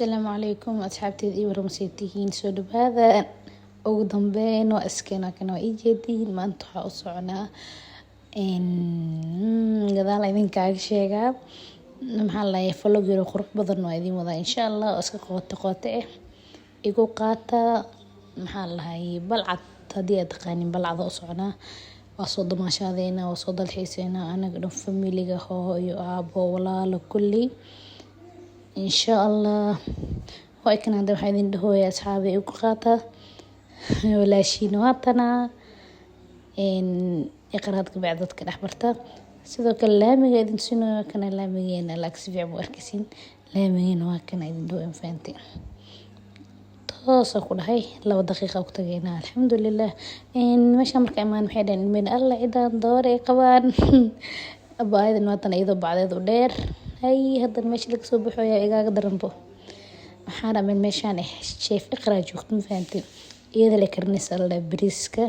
Asalaamu calaykum asxaabteyda, iyo warmasay tihiin? Soo dhawaada. Ugu dambeyn waa iskena kana waa ii jeediin. Maanta waxaa u soconaa, gadaal idinkaaga sheegaa, maxaa la dhahay, vlog yaro qurux badan waa idin wadaa insha Allah, oo iska qooto qooto ah igu qaata. Maxaa la dhahay, Balcad haddii aad taqaanin, Balcada u soconaa. Waa soo damaashaadeynaa, waa soo dalxiiseynaa, anaga dhan, familiga, hooyo, aabo, walaalo, kulli insha Allah. Waa ikan hadda waxaa idin dhahooya, asxaabi, igu qaata walaashiin waatana iqraad kabacdi dadka dhex barta. Sidoo kale laamiga idin tusinayo kana laamigeena, laakiin si fiican bu arkaysiin. Laamigeena waa kana idin dhaho, fahanteen? Toosa ku dhahay, 2 daqiiqa ku tageynaa, alxamdulilah. Meesha marka imaan, maxay dhaheen ilmeen alla cidaan door ay qabaan. Abaayadan waatan iyadoo bacdeed u dheer. Hay, haddana meesha laga soo baxoya igaaga daranbo. Waxaan dhamin meeshaan chef Iqra joogto, ma fahanteen? Iyada la karinaysa la bariiska,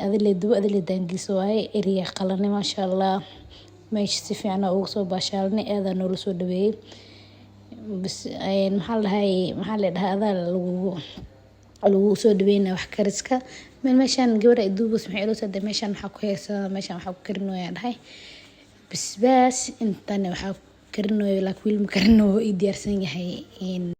adile dubo, adile daangiisa waaye. Eriya qalane, maasha Allah. Meesha si fiican ugu soo baashaalnay, aadaa noola soo dhaweeyey. Bas maxaa la dhahay, maxaa la dhahaa, adaa lagu soo dhaweynaya wax kariska. Meel meeshaan gabar ay duubas, maxay ila soo, meeshaan maxaa ku haysaa? Meeshaan waxaa ku karinooyaa, dhahay, basbaas. Intan waxaa ku karinooyo, laakiin wiil ma karinooyo, ii diyaarsan yahay.